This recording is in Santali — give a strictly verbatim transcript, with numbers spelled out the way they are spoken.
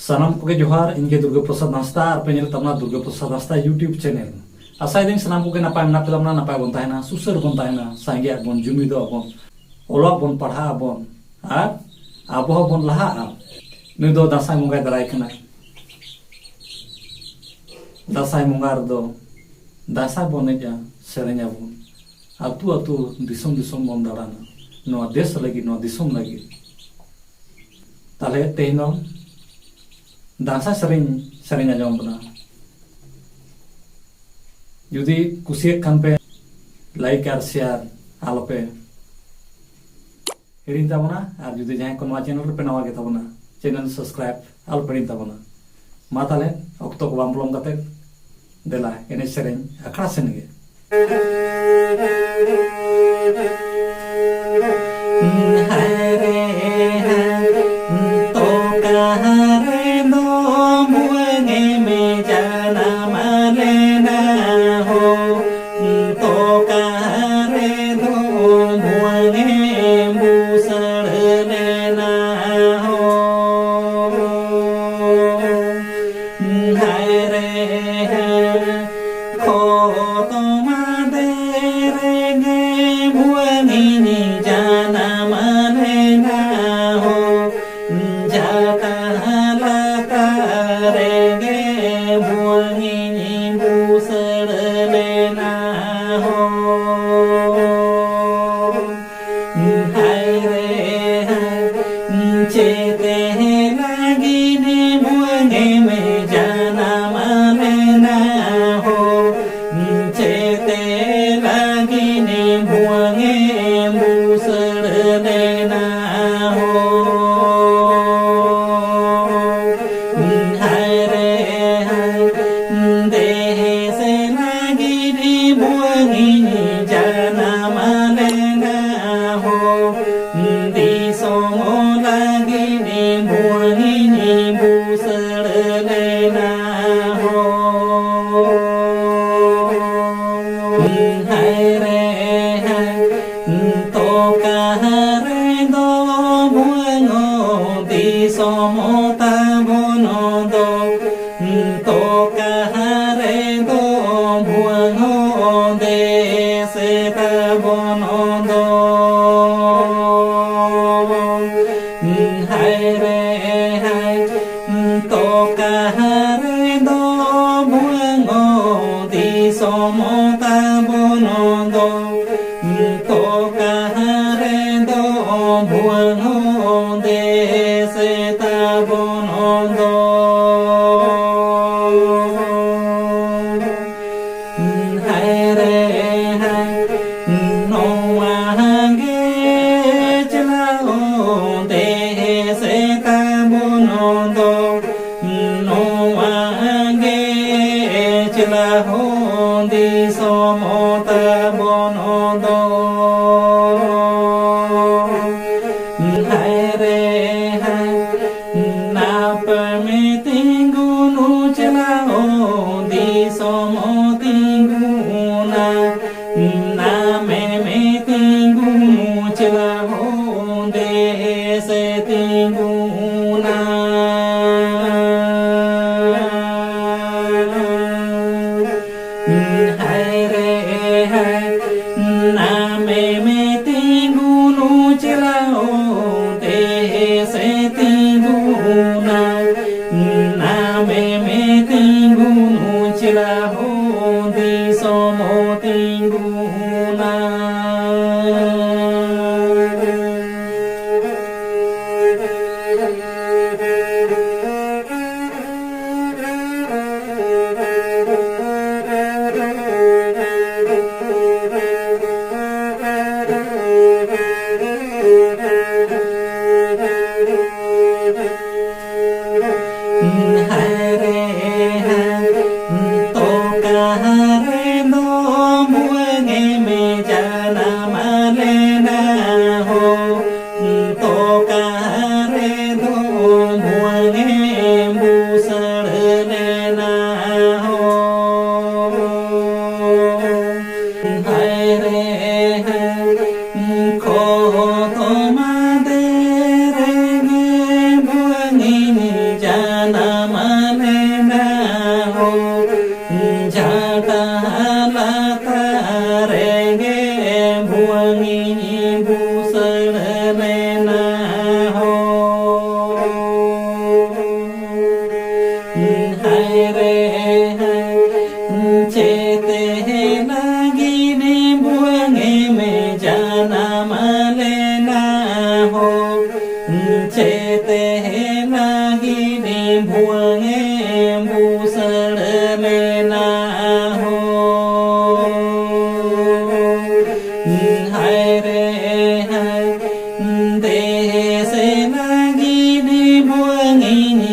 ᱥᱟᱱᱟᱢ ᱠᱚᱜᱮ ᱡᱚᱦᱟᱨ, ᱤᱧ ᱜᱮ ᱫᱩᱨᱜᱟᱹ ᱯᱨᱚᱥᱟᱫᱽ ᱦᱟᱸᱥᱫᱟ, ᱟᱨ ᱯᱮ ᱧᱮᱞᱮᱫ ᱛᱟᱵᱚᱱᱟ ᱫᱩᱨᱜᱟᱹ ᱯᱨᱚᱥᱟᱫᱽ ᱦᱟᱸᱥᱫᱟ YouTube channel᱾ ᱟᱥᱟᱭᱮᱫᱟᱹᱧ ᱥᱟᱱᱟᱢ ᱠᱚᱜᱮ ᱱᱟᱯᱟᱭ ᱢᱮᱱᱟᱜ ᱯᱮ ᱛᱟᱵᱚᱱᱟ, ᱱᱟᱯᱟᱭ ᱵᱚᱱ ᱛᱟᱦᱮᱱᱟ, ᱥᱩᱥᱟᱹᱨ ᱵᱚᱱ ᱛᱟᱦᱮᱱᱟ, ᱥᱟᱸᱜᱮᱭᱟᱜ ᱵᱚᱱ, ᱡᱩᱢᱤᱫᱚᱜ ᱟᱵᱚᱱ, ᱚᱞᱚᱜ ᱵᱚᱱ, ᱯᱟᱲᱦᱟᱜ ᱟᱵᱚᱱ, ᱟᱨ ᱟᱵᱚ ᱦᱚᱸᱵᱚᱱ ᱞᱟᱦᱟᱜᱼᱟ᱾ ᱱᱩᱭ ᱫᱚ ᱫᱟᱸᱥᱟᱭ ᱵᱚᱸᱜᱟᱭ ᱫᱟᱨᱟᱭ ᱠᱟᱱᱟ᱾ ᱫᱟᱸᱥᱟᱭ ᱵᱚᱸᱜᱟ ᱨᱮᱫᱚ ᱫᱟᱸᱥᱟᱭ ᱵᱚᱱ ᱮᱱᱮᱡᱼᱟ, ᱥᱮᱨᱮᱧ ᱟᱵᱚᱱ, ᱟᱹᱛᱩ ᱟᱹᱛᱩ, ᱫᱤᱥᱚᱢ ᱫᱤᱥᱚᱢ ᱵᱚᱱ ᱫᱟᱬᱟᱱᱟ, ᱱᱚᱣᱟ ᱫᱮᱥ ᱞᱟᱹᱜᱤᱫ, ᱱᱚᱣᱟ ᱫᱤᱥᱚᱢ ᱞᱟᱹᱜᱤᱫ᱾ ᱛᱟᱦᱞᱮ ᱛᱮᱦᱮᱧ ᱫᱚ ᱫᱟᱸᱥᱟᱭ ᱥᱮᱨᱮᱧ ᱥᱮᱨᱮᱧ ᱟᱸᱡᱚᱢ ᱵᱚᱱᱟ᱾ ᱡᱩᱫᱤ ᱠᱩᱥᱤᱭᱟᱜ ᱠᱷᱟᱱ ᱯᱮ, like ᱟᱨ share ᱟᱞᱚᱯᱮ ᱦᱤᱲᱤᱧ ᱛᱟᱵᱚᱱᱟ᱾ ᱟᱨ ᱡᱩᱫᱤ ᱡᱟᱦᱟᱸᱭ ᱠᱚ ᱱᱚᱣᱟ channel ᱨᱮᱯᱮ ᱱᱟᱣᱟ ᱜᱮ ᱛᱟᱵᱚᱱᱟ, channel subscribe ᱟᱞᱚᱯᱮ ᱦᱤᱲᱤᱧ ᱛᱟᱵᱚᱱᱟ᱾ ᱢᱟ ᱛᱟᱦᱞᱮ, ᱚᱠᱛᱚ ᱠᱚ ᱵᱟᱝ ᱯᱚᱞᱚᱢ ᱠᱟᱛᱮ, ᱫᱮᱞᱟ ᱮᱱᱮᱡ ᱥᱮᱨᱮᱧ ᱟᱠᱷᱲᱟ ᱥᱮᱱ ᱜᱮ᱾ ᱦᱟᱭ ᱨᱮ ᱦᱟᱭ, ᱛᱚ ᱠᱟᱦᱟ ᱨᱮ ᱫᱚ ᱵᱷᱩᱣᱟᱹᱝ ᱮ ᱡᱟᱱᱟᱢ ᱞᱮᱱᱟ ᱦᱳ, ᱛᱚ ᱠᱟᱦᱟ ᱨᱮ ᱫᱚ ᱵᱷᱩᱣᱟᱹᱝ ᱮ ᱵᱩᱥᱟᱹᱲ ᱞᱮᱱᱟ ᱦᱳ᱾ ᱦᱟᱭ ᱨᱮ ᱦᱟᱭ, ᱠᱷᱚᱛᱚᱢ ᱟᱫᱮ ᱨᱮᱜᱮ ᱵᱷᱩᱣᱟᱹᱝ ᱤᱧ ᱡᱟᱱᱟᱢ ᱞᱮᱱᱟ ᱦᱳ᱾ ᱡᱟᱴᱟ ᱞᱟᱛᱟᱨ ᱨᱮᱜᱮ ᱵᱷᱩᱣᱟᱹᱝ ᱤᱧ ᱵᱩᱥᱟᱹᱲ ᱞᱮᱱᱟ ᱦᱳ᱾ ᱦᱟᱭ ᱨᱮ ᱦᱟᱭ, ᱪᱮᱫ ᱞᱟᱹᱜᱤᱫ ᱵᱷᱩᱣᱟᱹᱝ ᱮᱢ ᱡᱟᱱᱟᱢ ᱞᱮᱱᱟ ᱦᱳ? ᱪᱮᱫ ᱞᱟᱹᱜᱤᱫ ᱵᱷᱩᱣᱟᱹᱝ ᱮᱢ ᱵᱩᱥᱟᱹᱲ ᱞᱮᱱᱟ ᱦᱳ? ᱦᱟᱭ ᱨᱮ ᱦᱟᱭ, ᱫᱮᱥ ᱞᱟᱹᱜᱤᱫ ᱵᱷᱩᱣᱟᱹᱝ ᱤᱧ ᱡᱟᱱᱟᱢ ᱞᱮᱱᱟ ᱦᱳ, ᱫᱤᱥᱚᱢ ᱞᱟᱹᱜᱤᱫ ᱵᱷᱩᱣᱟᱹᱝ ᱤᱧ ᱵᱩᱥᱟᱹᱲ ᱞᱮᱱᱟ ᱦᱳ᱾ ᱦᱟᱭ ᱨᱮ ᱦᱟᱭ, ᱛᱚ ᱠᱟᱦᱟ ᱨᱮ ᱫᱚ ᱵᱷᱩᱣᱟᱹᱝ ᱫᱤᱥᱚᱢ ᱛᱟᱵᱚᱱ ᱫᱚ, ᱛᱚᱠᱟ ᱨᱮᱫᱚ ᱵᱷᱩᱣᱟᱹᱝ ᱦᱚᱸ ᱫᱮᱥᱮ ᱛᱟᱵᱚᱱ ᱫᱚ᱾ ᱦᱟᱭ ᱨᱮ ᱦᱟᱭ, ᱛᱚᱠᱟ ᱨᱮᱫᱚ ᱵᱷᱩᱣᱟᱹᱝ ᱫᱤᱥᱚᱢ ᱛᱟᱵᱚᱱ ᱫᱚ᱾ ᱛᱚᱠᱟ ᱨᱮᱫᱚ ᱵᱷᱩᱣᱟᱹᱝ ᱫᱮᱥᱮ ᱛᱟᱵᱚᱱ ᱫᱚ᱾ ᱦᱟᱭ ᱨᱮ ᱦᱟᱭ, ᱱᱚᱣᱟ ᱜᱮ ᱪᱟᱞᱟᱣ ᱫᱮᱥᱮ ᱛᱟᱵᱚᱱ ᱫᱚ᱾ ᱱᱚᱣᱟ ᱜᱮ ᱪᱟᱞᱟᱣ ᱫᱤᱥᱚᱢ ᱛᱟᱵᱚᱱ ᱫᱚ᱾ ᱦᱟᱭ ᱨᱮ ᱦᱟᱭ, ᱱᱟᱯᱮ ᱢᱮ ᱛᱤᱸᱜᱩᱱ ᱪᱟᱞᱟᱣ ᱫᱤᱥᱚᱢ ᱛᱤᱸᱜᱩᱱᱟ᱾ ᱱᱟᱢᱮ ᱢᱮ ᱛᱤᱸᱜᱩᱱ ᱪᱟᱞᱟᱣ ᱫᱮᱥᱮ ᱛᱤᱸᱜᱩᱱᱟ᱾ ᱦᱟᱭ ᱨᱮ ᱦᱟᱭ, ᱱᱟᱢᱮ ᱢᱮ ᱛᱤᱸᱜᱩᱱ ᱪᱟᱞᱟᱣ ᱫᱮᱥᱮ ᱛᱤᱸᱜᱩᱱᱟ᱾ ᱱᱟᱢᱮ ᱢᱮ ᱛᱤᱸᱜᱩᱱ ᱪᱟᱞᱟᱣ ᱫᱤᱥᱚᱢ ᱛᱤᱸᱜᱩᱱᱟ᱾ ᱦᱟᱭ ᱨᱮ ᱦᱟᱭ, ᱛᱚᱠᱟ ᱨᱮᱫᱚ ᱵᱷᱩᱣᱟᱹᱝ ᱮ ᱡᱟᱱᱟᱢ ᱞᱮᱱᱟ ᱦᱳ᱾ ᱛᱚᱠᱟ ᱨᱮᱫᱚ ᱵᱷᱩᱣᱟᱹᱝ ᱨᱮ ᱪᱮᱛᱮ ᱞᱟᱹᱜᱤᱫ ᱵᱷᱩᱣᱟᱹᱝ ᱮᱢ ᱡᱟᱱᱟᱢ ᱞᱮᱱᱟ ᱦᱳ᱾ ᱪᱮᱛᱮ ᱞᱟᱹᱜᱤᱫ ᱵᱷᱩᱣᱟᱹᱝ ᱮᱢ ᱵᱩᱥᱟᱹᱲ ᱞᱮᱱᱟ ᱦᱳ᱾ ᱦᱟᱭ ᱨᱮ ᱦᱟᱭ, ᱫᱮᱥᱮ ᱞᱟᱹᱜᱤᱫ ᱵᱷᱩᱣᱟᱹᱝ ᱤᱧ